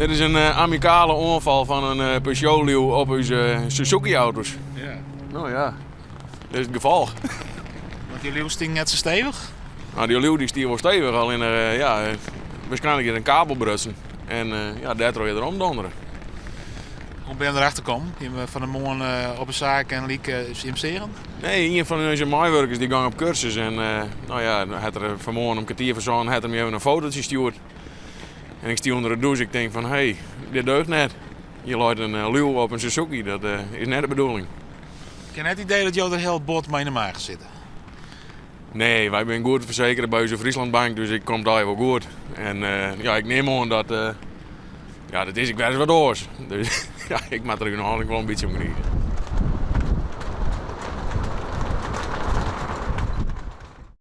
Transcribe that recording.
Dit is in amikale oanfal fan in Peugeot-liuw op ús Suzuki-auto's. Ja. No ja, dit is it gefolch. Want dy liuw stie net sa stevich? No, dy liuw dy stie wol stevich, allinne ja, waarskynlik is in kabel brutsen. En ja, dêrtroch is er omdondere. Hoe binne je erachter kommen? Jimme fan 'e moarn op 'e saak en lyk jim seagen? Nee, ien fan ús meiwurkers dy gong op kursus en no ja, hat er fan 'e moarn om kertier foar sân hat er my even in fotootje stjoerd. En ik stie ûnder de dûs, ik tink fan hé, dit deugt net. Hjir leit in liuw op in Suzuki, dat is net de bedoeling. Ik ha net it idee dat jo der hiel bot mei yn 'e mage sitte. Nee, wy binne goed fersekere by ús Friesland Bank, dus ik kom dei wol goed. En ja, ik nim oan dat, ja, dat is ek wer ris wat oars. Dus ja, ik moat der úteinlik wol in bytsje om grize.